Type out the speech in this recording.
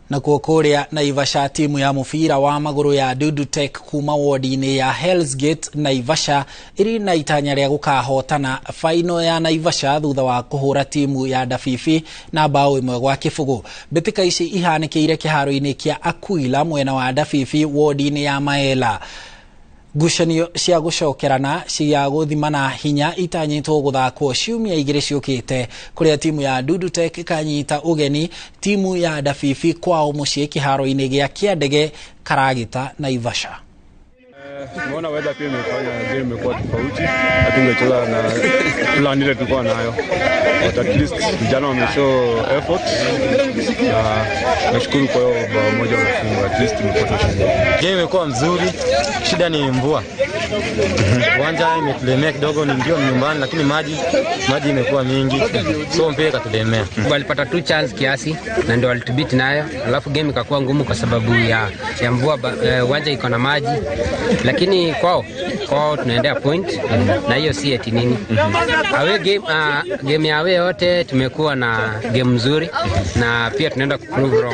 Nakuo kũrĩa Naivasha, timu ya mũbira wa magũrũ ya Dudutech kuma wodi-inĩ ya Hell's Gate Naivasha ĩrĩ na itanya rĩa gũkahotana faino ya Naivasha thutha wa kũhũra timu ya Dafifi na bao 1-0. Mbĩtĩka ici ihanĩkĩire kĩharo-inĩ kĩa Aquila mwena wa Dafifi wodi-inĩ ya Maela. Ngucanio cia gũcokerana cia gũthimana hinya itanyĩtwo gũthakwo ciumia 2 ciũkĩte, kũrĩa timu ya Dudutech ĩkanyita ũgeni timu ya Dafifi kwao mũciĩ kĩharo-inĩ gĩa Kĩandege Karagita Naivasha. Tumeona weather pia imefanya game imekuwa tofauti, hatungecheza na plan ile tulikuwa nayo, but at least vijana wameshow effort na nashukuru kwa hiyo bao moja wamefunga, at least tumepata ushindi. Game imekuwa mzuri, shida ni mvua. Uwanja imetulemea kidogo, ni ndio nyumbani, lakini maji imekuwa mingi, so mpira ikatulemea. Walipata tu chance kiasi na ndio walitubeat nayo, alafu game ikakuwa ngumu kwa sababu ya mvua, uwanja iko na maji, lakini kwao tunaendea point na hiyo si eti nini. Away game, game ya away yote tumekuwa na game nzuri na pia tunaenda kuprove wrong.